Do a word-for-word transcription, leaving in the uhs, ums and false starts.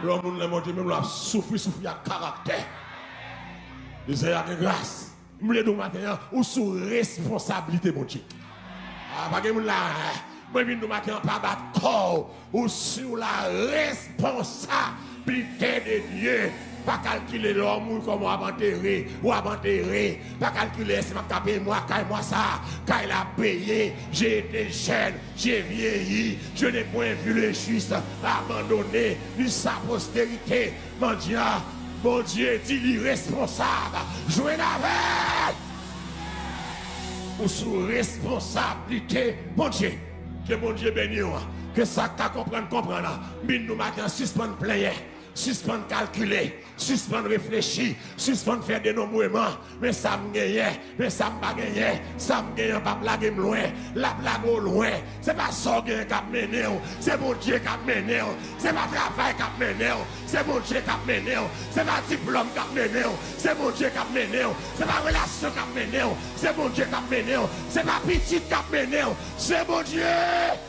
Lè yon moun renmen Bondye, menm lè w ap soufri, soufri ak karaktè. Mizè a gen gras. M vle di w maten an, ou sou responsablite Bondye. A, pa gen moun la, mwen vin di w maten an, pa bat kò w. Ou sou la responsabilité de Dieu. Pa kalkile lè w mouri kòman w ap antere, w ap antere. Pa kalkile èske m ap ka peye mwa kay mwa sa a, kay la peye, j'ai été jeune, j'ai vieilli, je n'ai point vu le juste abandonné, ni sa postérité mendiant. Bondye di li responsab. Jwenn avè l. Ou sou responsablite Bondye. Ke Bondye beni w. Ke sa k ka konprann, konprann. M vin di w maten an, sispann plenyen, sispann kalkile, sispann reflechi, sispann fè denonbreman. Men sa m genyen, men sa m pa genyen. Sa m genyen p ap lage m lwen, l ap lage w lwen. Se pa sa w genyen k ap mennen w, se Bondye k ap mennen w. Se pa travay k ap mennen w, se Bondye k ap mennen w. Se pa diplòm k ap mennen w, se Bondye k ap mennen w. Se pa relasyon k ap mennen w, se Bondye k ap mennen w. Se pa pitit k ap mennen w, se Bondye.